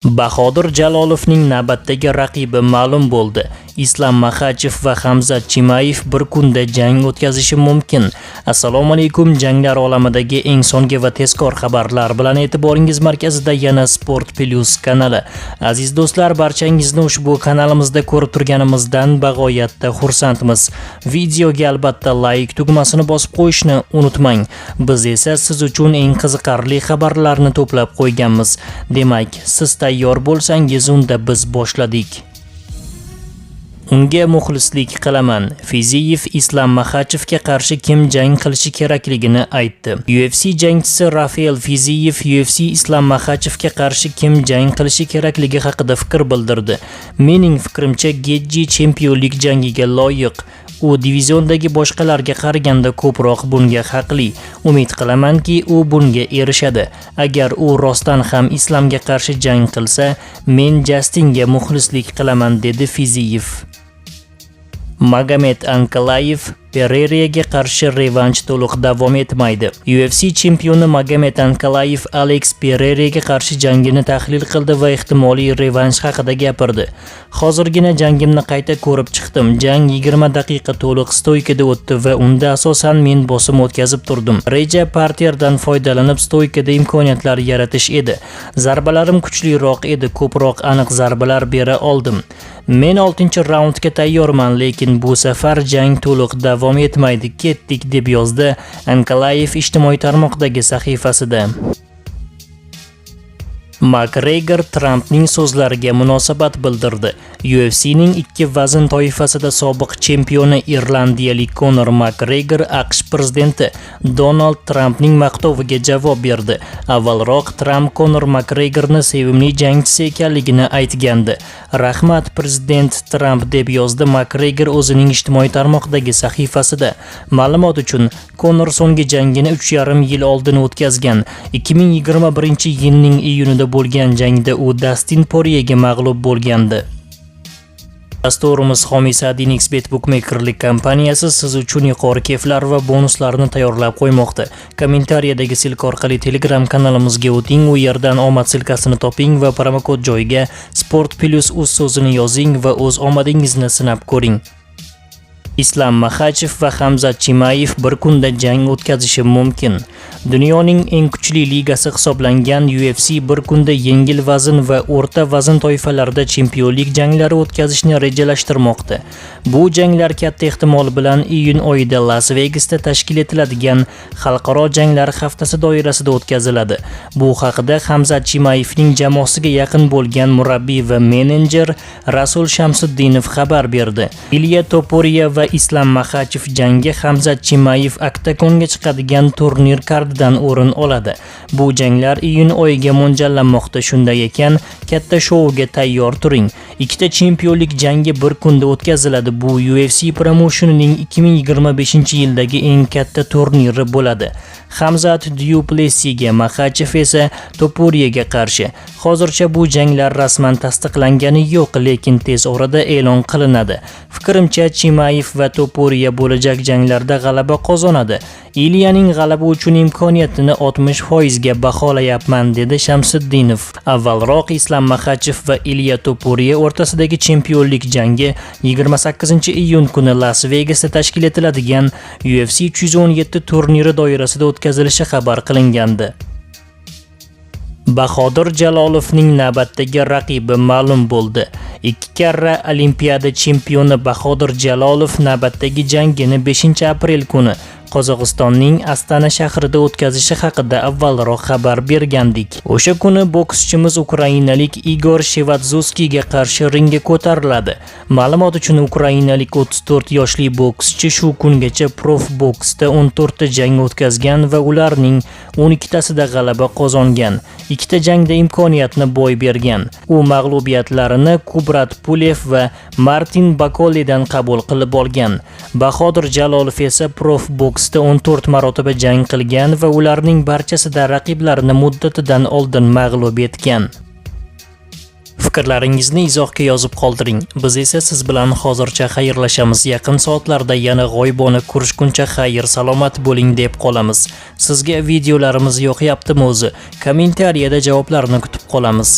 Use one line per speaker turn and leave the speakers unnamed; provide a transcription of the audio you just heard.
Bahodir Jalolovning navbatdagi raqibi ma'lum bo'ldi. Islom Maxachev va Hamzat Chimaev bir kunda jang o'tkazishi mumkin. Assalomu alaykum, janglar olamidagi eng so'nggi va tezkor xabarlar bilan e'tiboringiz markazida yana Sport Plus kanali. Aziz do'stlar, barchangizni ushbu kanalimizda ko'rib turganimizdan bag'oyatda xursandmiz. Videoga albatta like tugmasini bosib qo'yishni unutmang. Biz esa siz uchun eng qiziqarli xabarlarni to'plab qo'yganmiz. Demak, siz tayyor bo'lsangiz, unda biz boshladik. Unga muxlislik qilaman. Fiziyev Islom Maxachevga qarshi kim jang qilishi kerakligini aytdi. UFC jangchisi Rafael Fiziyev UFC Islom Maxachevga qarshi kim jang qilishi kerakligi haqida fikr bildirdi. "Mening fikrimcha, Getji chempionlik jangiga loyiq. U diviziondagi boshqalarga qaraganda ko'proq bunga haqli. Umid qilamanki, u bunga erishadi. Agar u rostdan ham Islomga qarshi jang qilsa, men Jastinga muxlislik qilaman", dedi Fiziyev. Magomed Ankalaev: Pereyraga qarshi revansh to'liq davom etmaydi. UFC chempioni Magomed Ankalaev Alex Pereyraga qarshi jangini tahlil qildi va ehtimoliy revansh haqida gapirdi. "Hozirgina jangimni qayta ko'rib chiqdim. Jang 20 daqiqa to'liq stoykada o'tdi va unda asosan men bosim o'tkazib turdim. Reja parterdan foydalanib stoykada imkoniyatlar yaratish edi. Zarbalarim kuchliroq edi, ko'proq aniq zarbalar bera oldim. Men 6-raundga tayyorman, lekin bu safar jang to'liq davom etmaydi. Ketdik", deb yozdi Ankalaev ijtimoiy tarmoqdagi sahifasida. Makgregor Trampning so'zlariga munosabat bildirdi. UFCning ikki vazn toifasida sobiq chempioni irlandiyalik Konor Makgregor AQSh prezidenti Donald Trampning maqtoviga javob berdi. Avvalroq Tramp Konor Makgregorni sevimli jangchisi ekanligini aytgandi. "Rahmat, prezident Tramp", deb yozdi Makgregor o'zining ijtimoiy tarmoqdagi sahifasida. Ma'lumot uchun, Konor so'nggi jangini 3,5 yil oldin o'tkazgan. 2021 yilning iyunida bo'lgan jangda u Dastin Poryega mag'lub bo'lgandi. Dasturimiz homiysi 1xBet bukmekerlik kompaniyasi siz uchun yuqori keflar va bonuslarni tayyorlab qo'ymoqda. Kommentariyadagi ссылка orqali Telegram kanalimizga o'ting, u yerdan omad ссылка sini toping va promokod joyiga Sport Plus uz so'zini yozing va o'z omadingizni sinab ko'ring. Islom Maxachev va Hamzat Chimaev bir kunda jang o'tkazishi mumkin. Dunyoning eng kuchli ligasi hisoblangan UFC bir kunda yengil vazn va o'rta vazn toifalarida chempionlik janglari o'tkazishni rejalashtirmoqda. Bu janglar katta ehtimol bilan iyun oyida Las Vegasda tashkil etiladigan xalqaro janglar haftasi doirasida o'tkaziladi. Bu haqida Hamzat Chimaevning jamoasiga yaqin bo'lgan murabbiy va menejer Rasul Shamsuddinov xabar berdi. Ilya Topuriya va Islom Maxachev jangi Hamzat Chimaev oktagonga chiqadigan turnir kardidan o'rin oladi. Bu janglar iyun oyiga mo'ljallanmoqda. Shunday ekan, katta shouga tayyor turing. Ikkita chempionlik jangi bir kunda o'tkaziladi. Bu UFC promoutionining 2025-yildagi eng katta turniri bo'ladi. Hamzat Du Plessiga, Maxachev esa Topuriyaga qarshi. Hozircha bu janglar rasman tasdiqlangani yo'q, lekin tez orada e'lon qilinadi. Fikrimcha, Chimaev va Topuriya bo'lajak janglarda g'alaba qozonadi. Ilyaning g'alaba uchun imkoniyatini 60% ga baholayapman", dedi Shamsiddinov. Avvalroq Islom Maxachev va Ilya Topuriya o'rtasidagi chempionlik jangi 28-iyun kuni Las Vegasda tashkil etiladigan UFC 317 turniri doirasida o'tkazilishi xabar qilingandi. Bahodir Jalolovning navbatdagi raqibi ma'lum bo'ldi. Ikki karra Olimpiada chempioni Bahodir Jalolov navbatdagi jangini 5-aprel kuni Qozog'istonning Astana shahrida o'tkazishi haqida avvalroq xabar bergandik. O'sha kuni bokschimiz ukrainalik Igor Shevadzutskiyga qarshi ringga ko'tariladi. Ma'lumot uchun, ukrainalik 34 yoshli bokschi shu kungacha prof boksda 14 ta jang o'tkazgan va ularning 12 tasida g'alaba qozongan. Ikkita jangda imkoniyatni boy bergan. U mag'lubiyatlarini Kubrat Pulev va Martin Bakoledan qabul qilib olgan. Bahodir Jalolov esa prof boksda 14 marotaba jang qilgan va ularning barchasida raqiblarini muddatidan oldin mag'lub etgan. Fikrlaringizni izohga yozib qoldiring. Biz esa siz bilan hozircha xayrlashamiz. Yaqin soatlarda yana g'oyibona ko'rishguncha xayr, salomat bo'ling deb qolamiz. Sizga videolarimiz yoqyaptimi o'zi? Kommentariyada javoblarni kutib qolamiz.